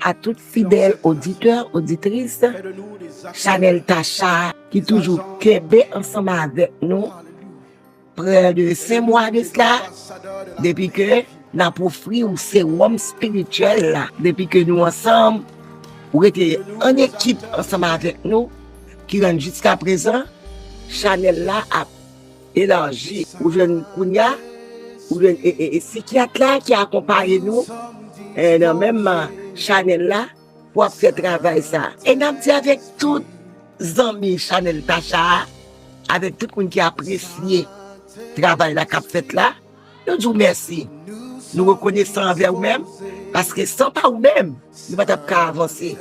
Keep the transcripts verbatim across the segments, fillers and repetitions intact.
a tout fidèl oditè, oditris chanèl Tacha ki toujou kenbe ansanm avèk nou. Prè de senk mwa de sila, depi ke n ap ofri w sewòm espirityèl la, depi ke nou ansanm, ou rete an ekip ansanm avèk nou, ki rann jiska prezan, chanèl la ap elaji. Ou jwenn kounya, ou jwenn e, e, e sikyat la ki akonpaye nou, e, nan menm, a, chanèl la pou ap fè travay sa. E n ap di avèk tout zanmi chanèl Tacha a, avèk tout moun ki apresye travay la k ap fèt la, nou di w mèsi. Nou rekonesan anvè ou menm, paske san pa ou menm, nou pa t ap ka avanse.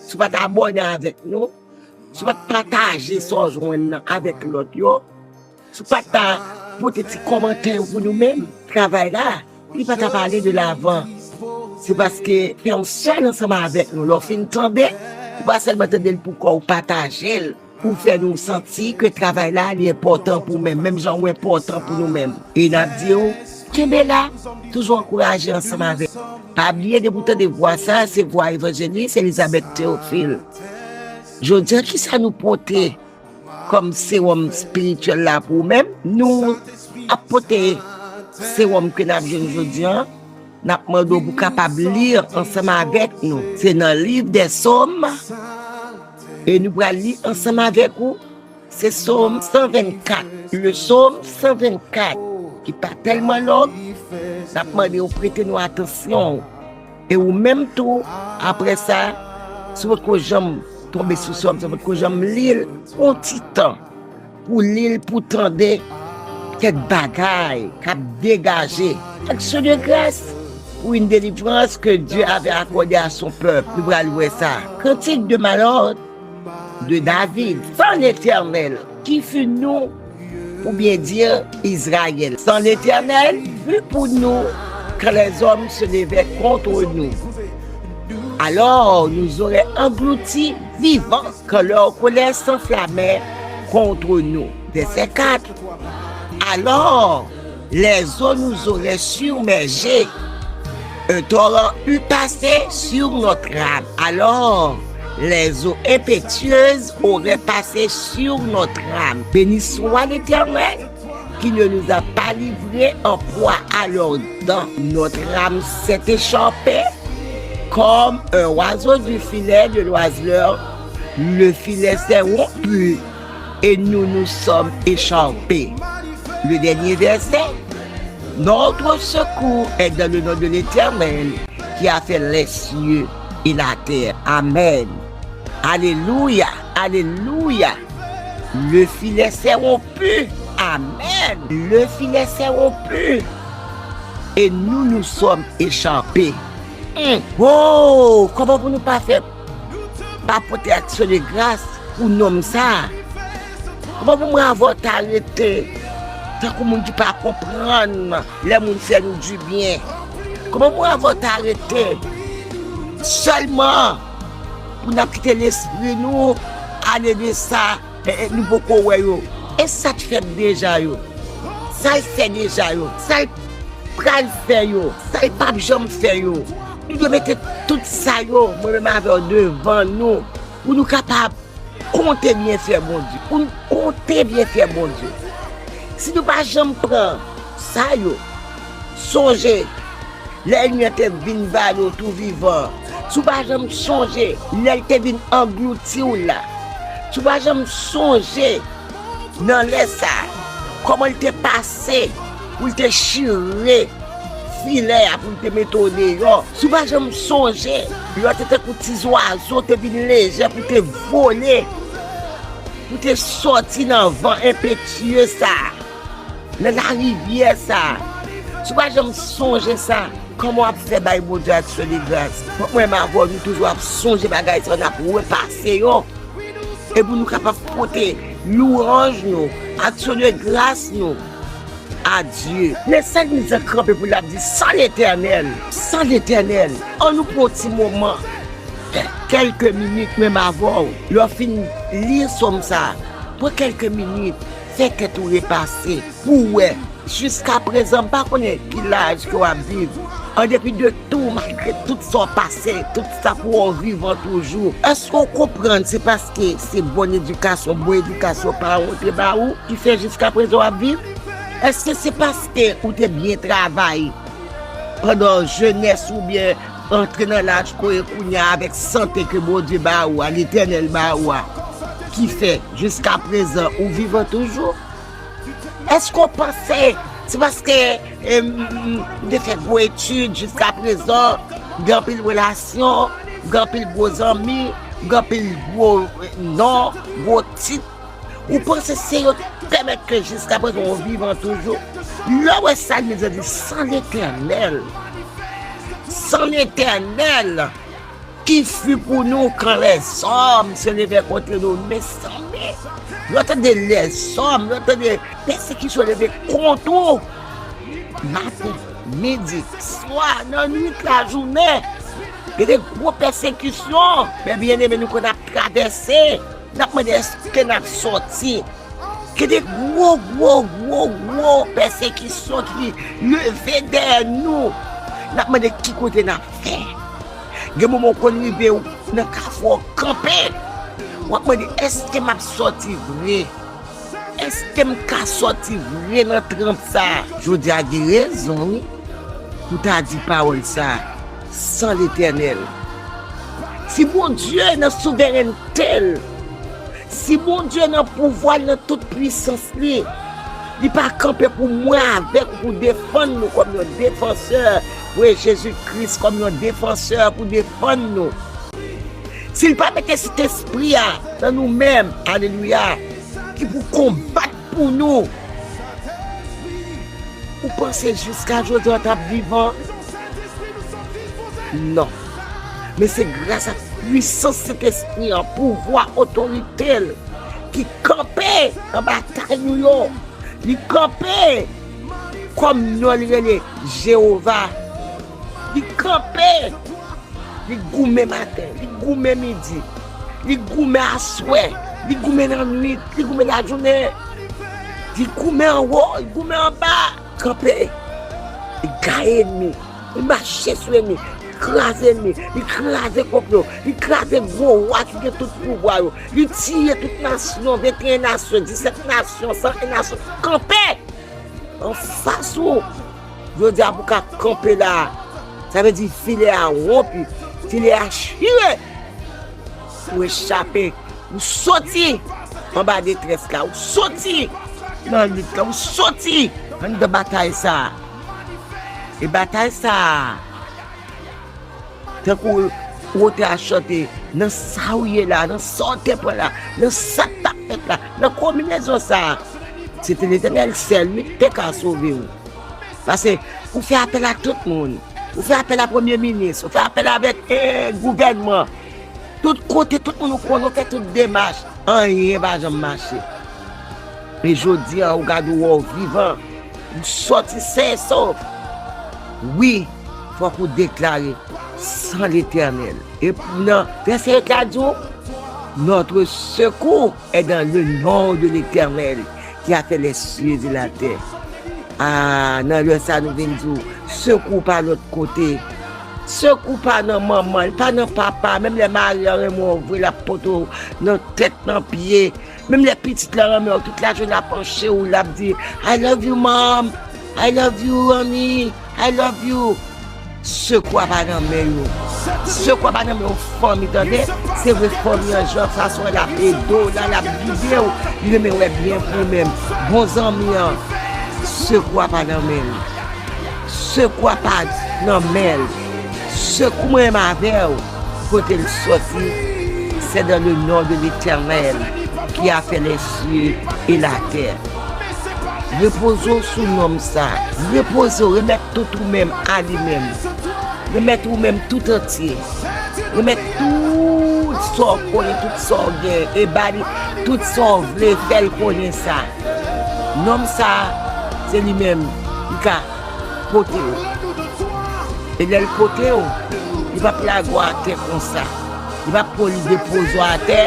Si w pa t abòne avèk nou, si w pa t pataje sa w jwenn nan avèk lòt yo, si w pa t pote ti kòmantè yo pou nou menm, travay la, li pa t ap ale de lavan. Se paske fè yon sèl ansanm avèk nou. Lè w fin tande, ou pa sèlman tande l pou kò w, pataje l. Ou fè nou santi ke travay la, li enpòtan pou menm, menm jan ou enpòtan pou nou menm. E n ap di w, kenbe la, toujou ankouraje ansanm avèk. Pa bliye, depi w tande vwa sa, se vwa evanjelis Elizabeth Théophile. Jodi a, kisa nou pote kòm sewòm espirityèl la pou ou menm? Nou ap pote sewòm ke n ap jwenn jodi a, n ap mande w pou kapab li ansanm avèk nou. Se nan liv dè Sòm, e nou pral li ansanm avèk ou. Se Sòm san vennkat, le Sòm san vennkat, ki pa tèlman long, n ap mande w prete nou atansyon. E ou menm tou, apre sa, si w potko janm tonbe sou Sòm sa, potko janm li l, pran yon ti tan pou li l, pou tande kèk bagay k ap degaje. Action de grâce pour une délivrance que Dieu avait accordée à son peuple. Nou pral wè sa. Cantique de Malord de David. Sans l'Éternel, qui fut nous, ou bien dire Israël? Sans l'Éternel, fut pour nous quand les hommes se levaient contre nous. Alors nous auraient engloutis vivants quand leur colère s'enflammait contre nous. Verset quatre. Alors les eaux nous auraient submergés. Un torrent eût passé sur notre âme. Alors les eaux impétueuses auraient passé sur notre âme. Béni soit l'Éternel qui ne nous a pas livrés en proie à leurs dents. Notre âme s'est échappée comme un oiseau du filet de l'oiseleur. Le filet s'est rompu et nous nous sommes échappés. Le dernier verset. Notre secours est dans le nom de l'Éternel qui a fait les cieux et la terre. Amen. Alelouya, alelouya. Le filet s'est rompu. Amen. Le filet s'est rompu. Et nous nous sommes échappés. Hmm. Oh, kòman pou nou pa fè, pa pote aksyon de gras pou nonm sa? Kòman pou mwen avè w ta rete tankou moun ki pa konprann lè moun fè nou dibyen? Kòman pou mwen avè w ta rete sèlman pou n ap kite lespri nou ale de sa, e, e, nou poko wè yo? E sa t fèt deja yo? Sa l fè deja yo? Sa l pral fè yo? Sa l p ap janm fè yo? Nou dwe mete tout sa yo, mwen menm avè w, devan nou, pou nou kapab konte byenfè Bondye. Pou n konte byenfè Bondye. Si nou pa janm pran sa yo, sonje lè ènmi an te vin vale w tou vivan. Si w pa janm sonje lè l te vin anglouti w la. Si w pa janm sonje nan lè sa a, kòman l te pase pou l te chire filè a, pou l te mete w deyò. Si w pa janm sonje lè w te tankou ti zwazo, te vin lejè pou te vole, pou te sòti nan van enpetye sa a, nan larivyè sa a. Si w pa janm sonje sa, kòman w ap fè bay Bondye aksyon de gras? Fòk mwen menm avè w, nou toujou ap sonje bagay sa yo, n ap repase yo. E pou nou kapab pote lwanj nou, aksyon de gras nou a Dye. Men salmis lan kanpe pou l ap di, Sans l'Éternel, sans l'Éternel. Ann nou pran yon ti moman, kèlke minit menm avè w. Lè w fin li sòm sa a, pran kèlke minit, fè tèt ou repase pou w wè Jiskaprezan, m pa konnen ki laj ke w ap viv. An depi de tou, malgre tout sa w pase, tout sa pou w vivan toujou. Èske w konprann se paske se bon edikasyon, bon edikasyon paran w te ba ou ki fè jiskaprezan w ap viv? Èske se paske ou te byen travay pandan jenès ou byen antre nan laj ke w ye kounye a avèk sante ke Bondye ba ou a, Letènèl ba ou a, ki fè jiskaprezan ou vivan toujou? Èske w panse se paske, em, m te fè gwo etid jiskaprezan, m gen anpil relasyon, m gen anpil gwo zanmi, m gen anpil gwo, eh, non, gwo tit, ou panse se yo k pèmèt ke jiskaprezan w vivan toujou? Lè w wè sa Bib la di, sans l'Éternel, sans l'Éternel, qui fut pour nous quand les hommes se levèrent contre nous? Mezanmi, lè w tande lèzòm, lè w tande pèsekisyon leve kont ou, maten, midi, swa, nan nwit, lajounen, gen de gwo pèsekisyon, men byeneme, nou konn ap travèse. N ap mande èske n ap sòti. Gen de gwo, gwo, gwo, gwo pèsekisyon ki leve dèyè nou. N ap mande ki kote n ap fè. Gen moman w konn rive w nan kafou w kanpe. W ap mande, èske m ap sòti vre? Èske m ka sòti vre nan tranp sa a? Jodi a gen rezon, wi, pou ta di pawòl sa a, sans l'Éternel. Si Bondye nan souverènte l, si Bondye nan pouvwa l, nan tout pwisans li, li pa kanpe pou mwen avèk ou, pou defann nou kòm yon defansè, vre Jezi Kris kòm yon defansè pou defann nou. Si l pa mete Sentespri a nan nou menm, alelouya, ki pou konbat pou nou, ou panse jiska jodi a w t ap vivan? Non. Men se gras ak pwisans Sentespri an, pouvwa, otorite l, ki kanpe nan batay nou yo. Li kanpe kòm non li rele Jewova. Li kanpe. Li goumen maten, li goumen midi, li goumen aswè, li goumen lannwit, li goumen lajounen. Li goumen anwo, li goumen anba. Kanpe. Li gaye ènmi. Li mache sou ènmi. Kraze ènmi. Li kraze konplo. Li kraze gwo wa ki gen tout pouvwa yo. Li tiye tout nasyon, venteyen nasyon, disèt nasyon, san en nasyon. Kanpe! Anfas ou. Jodi a pou w ka kanpe la a. Sa vle di filè a wonpi, filè a chire. Ou echape, ou soti anba detrès la, ou soti nan lit la, ou soti anndan batay sa a. E batay sa a, tankou wotè a chante, nan sa w ye la, nan sa w te pran la, nan sa k t ap fèt la, nan konbinezon sa a, se te Letènèl sèl, wi, ki te ka sove w. Paske ou fè apèl a tout moun. Ou fè apèl a premye minis, ou fè apèl avèk, eh, gouvènman. Tout kote, tout moun ou konnen, ou fè tout demach. Anyen pa janm mache. Men jodi a, ou gade, ou wè w vivan. Ou sòti sen e sof. Wi, fòk ou deklare, sans l'Éternel. E pou nan vèsè uit la di w, notre secours est dans le nom de l'Éternel qui a fait les cieux et la terre. Ah, nan lè sa nou vin di w, sekou pa lòt kote. Sekou pa nan manman, li pa nan papa. Menm lè mari an renmen w vre, l ap pote w nan tèt, nan pye. Menm lè pitit la renmen w, tout lajounen l ap panche w, l ap di, "I love you, mom. I love you, honey. I love you." Sekou a pa nan men yo. Sekou a pa nan men yon fanmi, tande. Se vre fanmi an, jan fason l ap ede w la, l ap gide w, li renmen wè byen pou ou menm. Bon zanmi an, sekou a pa nan men l. Sekou a pa nan men l. Sekou mwen menm avè w, kote l sòti, c'est dans le nom de l'Éternel qui a fait les cieux et la terre. Repoze w sou nonm sa. Repoze w, remèt tout ou menm a li menm. Remèt ou menm tout antye. Remèt tout sa w konnen, tout sa w gen. E ba li tout sa w vle, fè l konnen sa. Nonm sa, se li menm, li ka pote w. E lè l pote w, li p ap lage w atè konsa. Li p ap pran li depoze w atè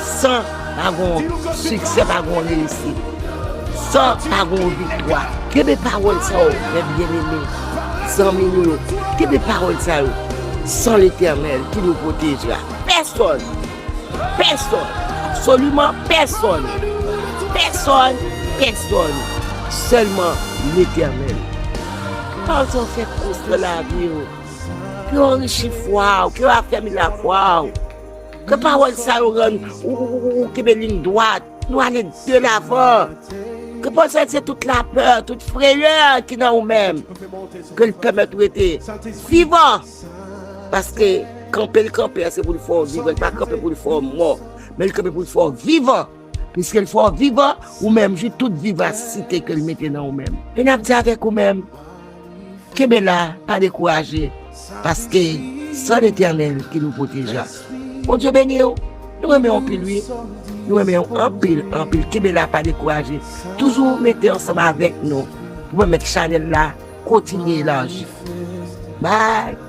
san pa gon siksè, pa gon reyisit. San pa gen yon viktwa. Kenbe pawòl sa yo, frè byeneme, zanmi nou yo. Kenbe pawòl sa yo. San Letènèl ki nou pwoteje a, pèsòn, pèsòn, absoliman pèsòn, pèsòn, pèsòn, sèlman Letènèl. Pawòl sa yo fè kous nan lavi w. Ke yo anrichi fwa w, ke yo afèmi lafwa w. Ke pawòl sa yo rann ou, ou, ou, ou kenbe liy dwat. Nou ale de lavan. Ke pawòl sa se tout lapè, tout freyè ki nan ou menm. Ke l pèmèt ou rete vivan. Paske kanpe l kanpe a, se pou l fè w vivan. Li pa kanpe pou l fè w mò. Men l kanpe pou l fè w vivan. Piske l fè w vivan, ou menm, jwi tout vivasite ke l mete nan ou menm. E n ap di avèk ou menm, kenbe la, pa dekouraje, paske san Letènèl ki nou pwoteje a. Bondye beni w. Nou renmen w anpil, wi. Nou renmen w anpil, anpil. Kenbe la, pa dekouraje. Toujou mete ansanm avèk nou pou pèmèt chanèl la kontinye elaji. Bye!